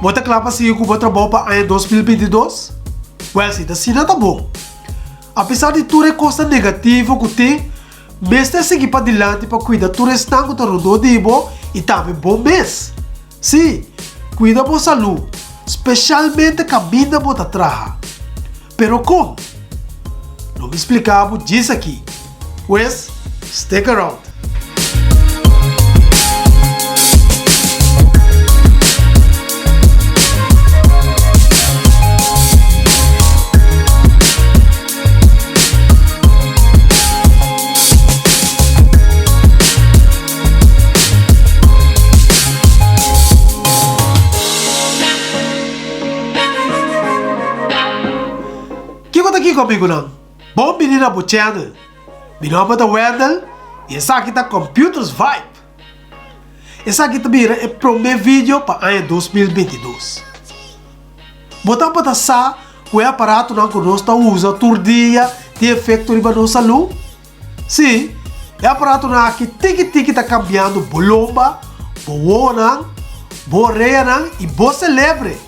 Bo ta kla pa sigui ku bo trabou pa aña 2022? Wèl, si ta asina ta bon. Apesar di tur e kosnan negativo ku tin, mester sigui padilanti pa kuida tur esnan ku ta rondó di bo i tambe bo mes. Sí, kuida bo salú, speshalmente kaminda bo ta traha. Pero kon? Lo mi splika bo djis aki. Pues, stick around! Kiko ta kiko amigunan? Bon bini na bo channel. Mi nomber ta Wendell y esaki ta Computers Vibe. Esaki ta bira e prome video pa aña 2022. Bo tabata sa ku e aparatonan ku nos ta usa tur dia tin efekto riba nos salú? Sí, e aparatonan aki tiki tiki ta kambiando bo lomba, bo wowonan, bo oreanan i bo selebre.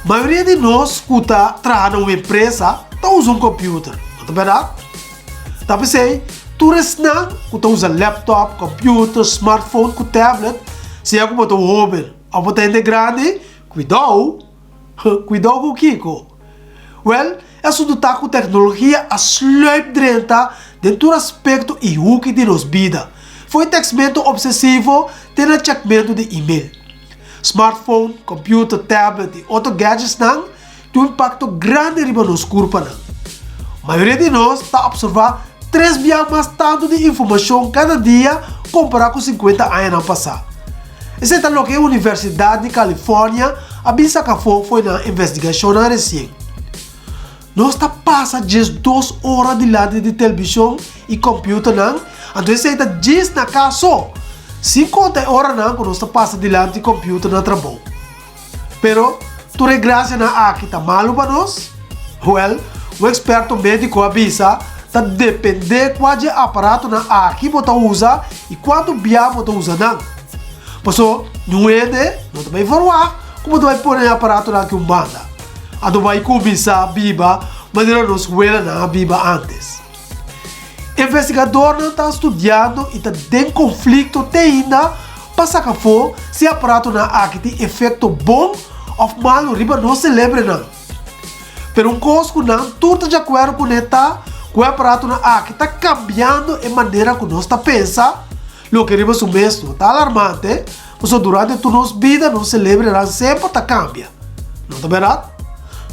Mayoria di nos ku ta traha na un empresa ta usa un computer, no ta bèrdat? Ta p'esei, tur esnan ku ta usa laptop, computer, smartphone ku tablet, sea ku bo ta un hóben òf bo ta hende grandi, kuidou! Kuidou ku kiko? Wèl, e asuntu ta ku teknologia a sluip drenta den tur aspekto i huki di nos bida, for e tèksmentu opsesivo te na chèkmentu di email. Smartphone, kòmpiuter, tablet i otro gadgetsnan tin un impakto grandi riba nos kurpanan. Mayoria di nos ta opservá tres bia mas tantu di informashon kada dia kompará ku sinkuenta añanan pasá. Esei ta loke e Universidat di California a bin saka afó fo'i nan investigashonnan resien. Nos ta pasa 12 ora dilanti di televishon i kòmpiuternan, anto esei ta djis na kas so, sin konta e oranan ku nos ta pasa dilanti kòmpiuter na trabou. Pero, tur e grasianan aki ta malu pa nos? Wèl, un eksperto médiko a bisa, Ta dependé kua dje aparatonan aki bo ta usa i kuantu bia bo ta usa nan. Paso, niun hende no ta bai verwagt ku bo ta bai pone e aparatonan aki un banda. Anto bai kuminsá biba manera nos welanan a biba ántes. Investigadornan ta studiando i ta den konflikto te ainda pa saka afó si e aparatonan aki tin efekto bon òf malu riba nos selebrenan. Pero un kos ku nan tur ta djakuerdo kuné ta ku e aparatonan aki ta kambiando e manera ku nos ta pensa, loke riba su mes no ta alarmante, pasobra durante tur nos bida nos selebrenan semper ta kambia. No ta bèrdat?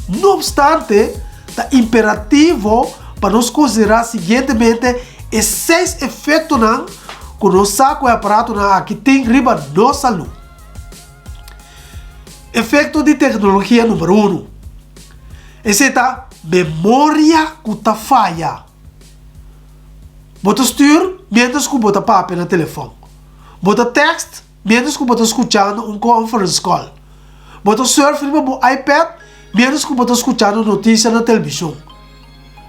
No opstante, ta imperativo pa nos konsiderá siguientemente e seis efektonan ku nos sa ku e aparatonan aki tin riba nos salú. Efekto di teknologia number unu, esei ta memoria ku ta faya. Bo ta stür miéntras ku bo ta papia na telefòn. Bo ta tèkst Miéntras ku bo ta skuchando un conference call. Bo ta surf riba bo iPad miéntras ku bo ta skuchando notisia na televishon.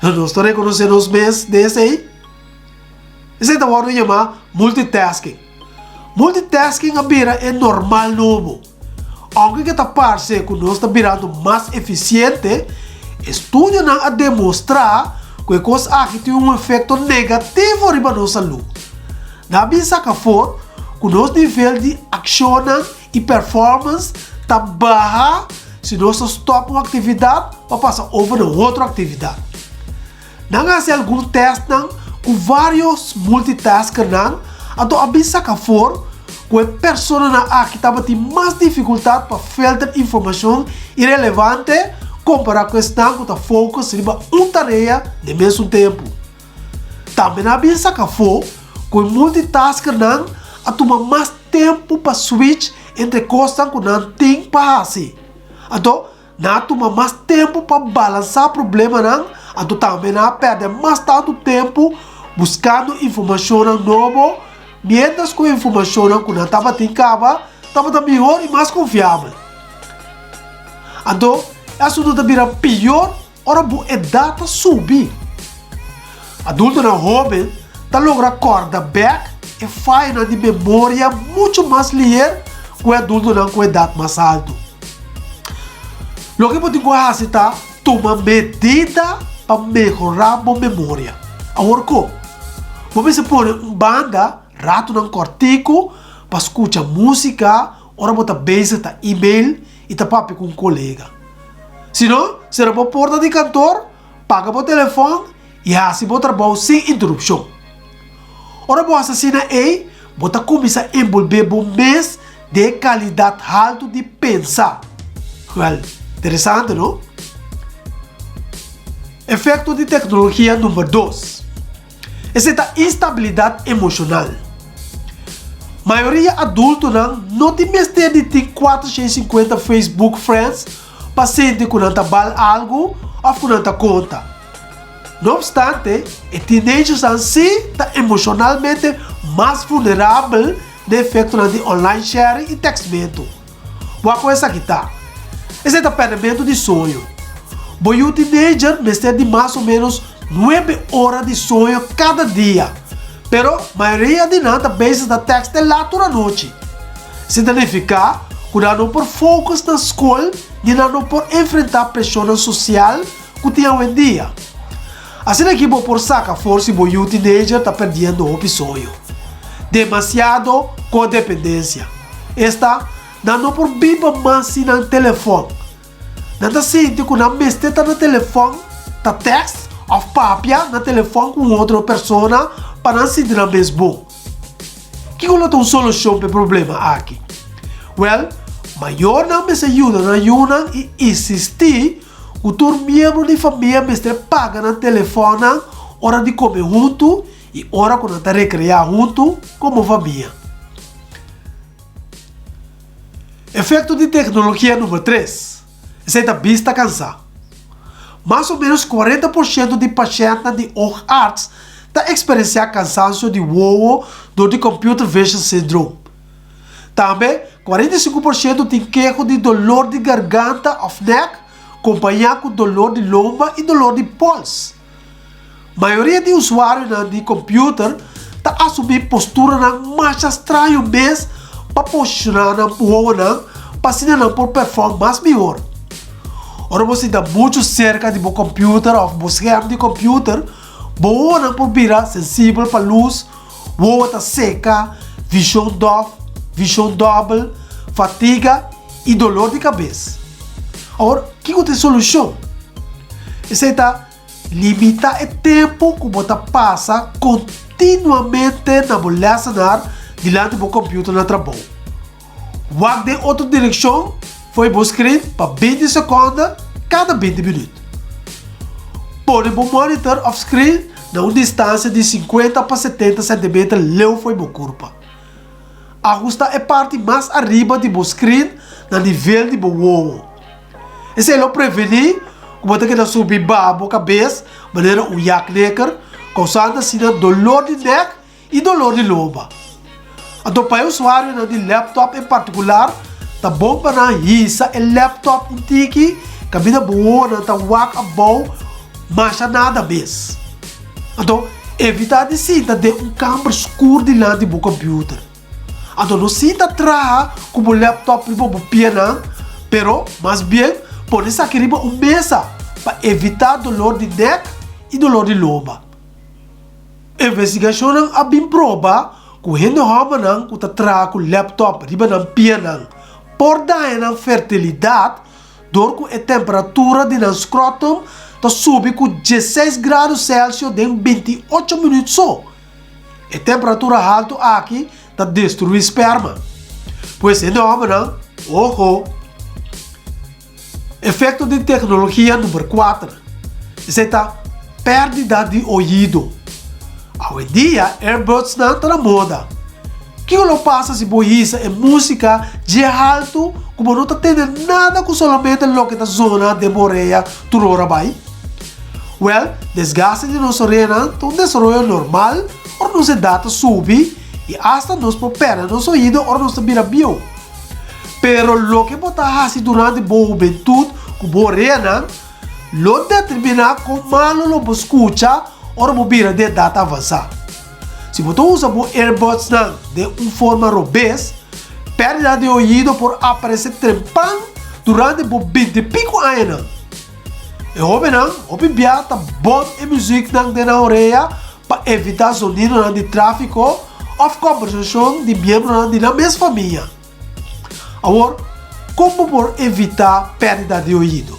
Nos ta rekonosé nos mes den esei? Esei ta wòrdu yamá multitasking. Multitasking a bira e normal nobo. Ounke ke ta parse ku nos ta birando mas efisiente, estudionan a demostrá ku e kos aki tin un efekto negativo riba nos salú. Nan a bin saka for ku nos nivel di akshonnan i performance ta baha si nos ta stòp un aktividat pa pasa over na un otro aktividat. Nan a hasi algun tèstnan ku vários multitaskernan, anto a bin saka for ku e personanan aki tabatin mas difikultat pa filter informashon irelevante kompará ku esnan ku ta focus riba un tarea den mesun tempu. Tambe nan a bin saka afó ku e multitaskernan a tuma mas tempu pa switch entre kosnan ku nan tin pa hasi. Anto, nan a tuma mas tempu pa balansá problemanan, anto tambe nan a pèrdè mas tantu tempu buskando informashonnan nobo, miéntras ku e informashonnan ku nan tabatin kaba tabata mihor i mas konfiabel. Anto, e asuntu ta bira pior Ora bo edat ta subi, adultonan hóben ta logra kòrda bèk e fayonan di memoria muchu mas liher ku e adultonan ku edat mas altu. Loke bo tin ku hasi ta tuma medida pa mehorá bo memoria. Awor kon? Bo mester pone un banda ratunan kòrtiku pa skucha músika ora bo ta bezig ta email i ta papia ku un kolega. Si no, sera bo porta di kantor, paga bo telefòn i hasi bo trabou sin interupshon. Ora bo hasi asina ei, bo ta kuminsá enbolbé bo mes den e kalidat haltu di pensa. Wèl, interesante, no? Efekto di teknologia number dos. Esei ta instabilidat emoshonal. Mayoria adultonan no tin mester di tin 450 Facebook friends pa sinti ku nan ta bal algu òf ku nan ta konta. No opstante, e teenagersnan sí ta emoshonalmente mas vulnerabel na efektonan di online sharing i tekstmentu. Wak ku esaki ta. Esei ta pèrdèmentu di soño. Bo yu teenager mester di mas o ménos nuebe ora di soño kada dia, pero mayoria di nan ta bezig ta tèks te lat tur anochi. Esei ta nifiká ku nan no por focus na skol ni nan no por enfrentá preshonnan sosial ku tin awendia. Asina ki bo por saka for si bo yu teenager ta perdiendo hopi soño. Demasiado codependencia. Esta, nan no por biba mas sin nan telefon. Nan ta sinti ku nan mester ta na telefon, ta text of papia na telefon ku un otro persona pa nan sinti nan mes bon. Kiko lo ta un solushon pa e problema aki? Wèl, mayornan mester yuda nan yunan i insistí ku tur miembro di famia mester paga nan telefònnan ora di kome huntu i ora ku nan ta rekreá huntu komo famia. Efekto di teknologia number tres, esei ta bista kansá. Mas o ménos 40% di pashèntnan di oogarts ta eksperensiá kansansio di wowo dor di computer vision syndrome. Tambe, 45% tin keho di dolor di garganta òf nèk kompañá ku dolor di lomba i dolor di pòls. Mayoria di usuarionan di kòmpiuter ta asumí posturanan masha straño mes pa posishoná nan wowonan pa asina nan por pèfòm mas mihor. Ora bo sinta muchu serka di bo kòmpiuter òf bo skerm di kòmpiuter, bo wowonan por bira sensibel pa lus, Wowo ta seka, vishon dòf, vishon dòbel, fatiga i dolor di kabes. Awor, kiko ta e solushon? Esei ta limitá e tempu ku bo ta pasa kontinuamente na bo lèsenar dilanti bo kòmpiuter na trabou. Wak den otro direkshon fo'i bo skrin pa 20 sekonde kada 20 minüt. Pone bo monitor òf skrin na un distansia di 50 pa 70 sentimeter leu fo'i bo kurpa. Ahustá e parti mas ariba di bo skrin na nivel di bo wowo. Esei lo prevení ku bo ta keda subi baha bo kabes manera un yakneker, kousando asina dolor di nèk i dolor di lomba. Anto pa e usuarionan di laptop en partikular ta bon pa nan hisa e laptop un tiki kaminda bo wowonan ta wak abou masha nada mes. Anto evita di sinta den un kamber skur dilanti bo computer. Anto no sinta traha ku bo laptop riba bo pianan pero mas bien pone esaki riba un mesa pa evita dolor di nek i dolor di lomba. Investigashonnan a bin proba ku hende hòmbernan ku ta traha ku lèptòp riba nan pianan por daña nan fertilidat dor ku e temperatura di nan skrotum ta subi ku dieseis grado selsio den 28 minüt so. E temperatura haltu aki ta destruí sperma. Pues hende hòmbernan, oho! Efekto di teknologia number kuater, esei ta pèrdida di oido. Awendia earbudsnan ta na moda. Kiko lo pasa si bo hisa e músika dje haltu ku bo no ta tende nada ku solamente loke ta zona den bo orea tur ora bai? Wèl, desgaste di nos oreanan ta un desaroyo normal ora nos edat ta subi i asta nos por pèrdè nos oido ora nos ta bira bieu. Pero loke bo ta hasi durante bo hubentut ku bo oreanan lo determiná kon malu lo bo skucha ora bo bira di edat avansá. Si bo ta usa bo earbudsnan den un forma robes, pèrdida di oido por aparesé trempan. durante bo binti pico añanan. E hobennan hopi bia ta bon e muziknan den nan orea pa evitá zonidonan di tráfiko òf kòmbersashon di miembronan di nan mes famia. Awor, kon bo por evitá pèrdida di oido?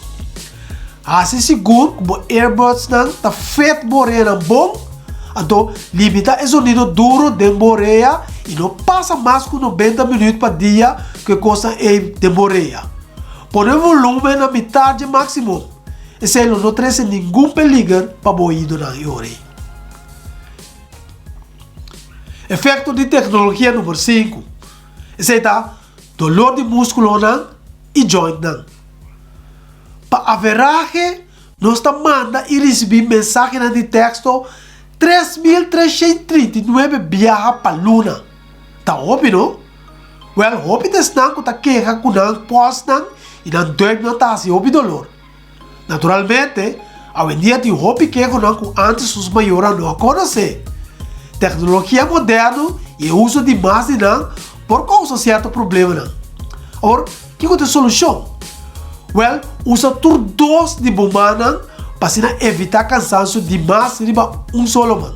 Hasi sigur ku bo earbudsnan ta fit bo oreanan bon, anto limitá e zonido duru den bo orea i no pasa mas ku nobenta minüt pa dia ku e kosnan ei den bo orea. Pone volumen na mitar dje máksimo, esei lo no trese ningun peliger pa bo oidonan i orei. Efekto di teknologia number sinku, esei ta dolor di múskulonan i jointnan. Pa averahe nos ta manda i risibí mensahenan di teksto 3339 biaha pa luna. Ta hopi no? Wèl, hopi ta esnan ku ta keha ku nan pòsnan i nan duimnan ta hasi hopi dolor. Naturalmente, awendia tin hopi kehonan ku ántes nos mayornan no a konosé. Teknologia moderno i e uso di mas di nan por kousa sierto problemanan. Awor, kiko ta e solushon? Wèl, usa tur dos di bo mannan pa asina evitá kansansio di mas riba un solo man.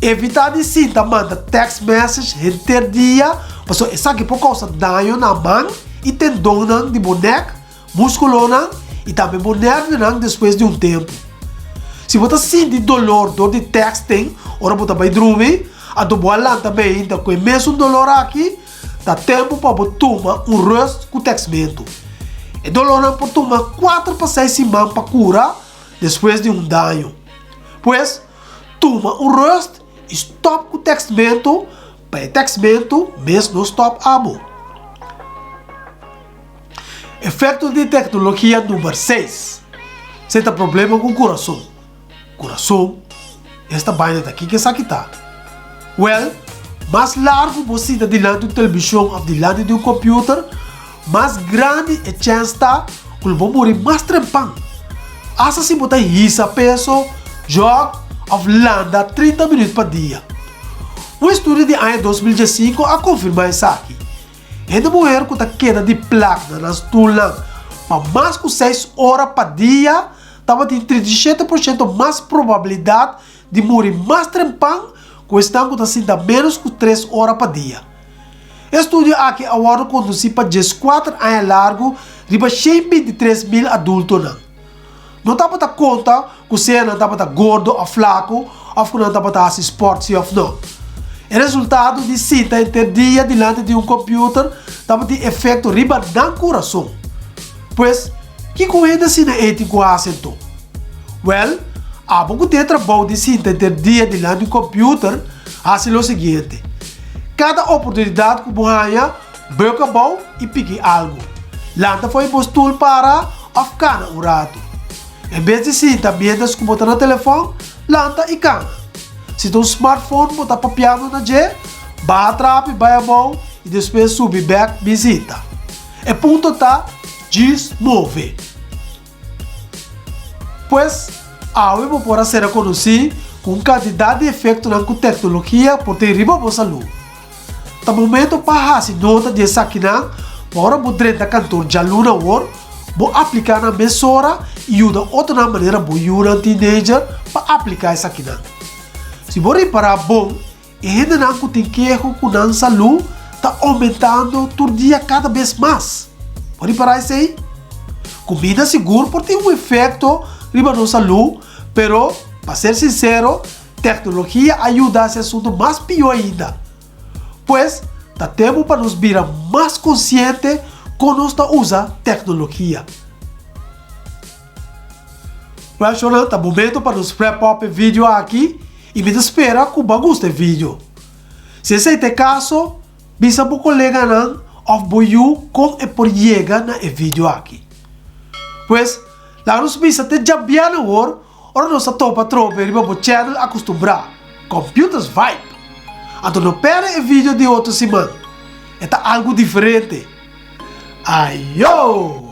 Evitá di sinta manda text message henter dia pasobra esaki por kousa daño na man i tendonnan di bo nèk Muskulonan i tambe bo nervionan despues di un tempu. Si bo ta sinti dolor dor di texting ora bo ta bai drumi, anto bo a lanta meinta ku e mesun dolor aki, ta tempu pa bo tuma un rust ku textmentu. E dolornan por tuma kuater pa seis siman pa kura despues di un daño. Pues, tuma un rust i stòp ku textmentu pa e textmentu mes no stòp abo. Efecto di tecnologia number seis, Esey ta problema cu curason. Curason? Esta baina ta kico esaki ta? Wel, mas largo bo sinta dilanti un television of dilanti di un computer, mas grandi e chens ta cu lo bo muri mas trempan. Hasta si bo ta hisa peso, jog of landa 30 minuut pa dia. Un estudio di aña 2015 a confirma esaki. Hende muher ku ta keda di plak na nan stulnan pa mas ku seis ora pa dia tabatin 37 por shento mas probabilidat di muri mas trempan ku esnan ku ta sinta ménos ku tres ora pa dia. E studio aki a wòrdu kondusí pa dieskuater aña largu riba 123 mil adultonan. No tabata konta ku sea nan tabata gordo òf flaku òf ku nan tabata hasi spòrt si òf no. E resultado di sinta henter dia dilanti di un kòmpiuter tabatin efekto riba nan kurason. Pues, kiko un hende asina ei tin ku hasi anto? Wèl, abo ku tin e trabou di sinta henter dia dilanti un kòmpiuter, hasi lo siguiente, Kada oportunidat ku bo haña, Buk abou i piki algu. Lanta for di bo stul para òf kana un ratu. En bes di sinta miéntras ku bo ta na telefòn, lanta i kana. Si ta un smartphone bo ta papiando na dje, baha trapi bai abou i despues subi bèk bin sinta. E punto ta, djis move. Pues, awe bo por a sera konosí ku un kantidat di efektonan ku teknologia por tin riba bo salú. Ta momento pa hasi nota di esakinan pa ora bo drenta kantor djaluna awor, bo apliká nan mesora i yuda otronan manera bo yunan teenager pa apliká esakinan. Si bo ripará bon, e hendenan ku tin keho ku nan salú ta oumentando tur dia kada bes mas. Bo ripará esei? Kumida sigur por tin un efekto riba nos salú, pero pa ser sinsero, Teknologia a yuda hasi asuntu mas pió ainda. Pues, ta tempu pa nos bira mas konsiente kon nos ta usa teknologia. Wèl shornan, ta momento pa nos wrap up e video aki i mi ta spera ku bo a gusta e video. Si esei ta e kaso, bisa bo koleganan òf bo yu kon e por yega na e video aki. Pues, laga nos bisa te djabièrnè awor Ora nos ta topa atrobe riba bo channel acostumbrá, Computers Vibe. Anto no perde e video di otro siman. E ta algo diferente. Ayo!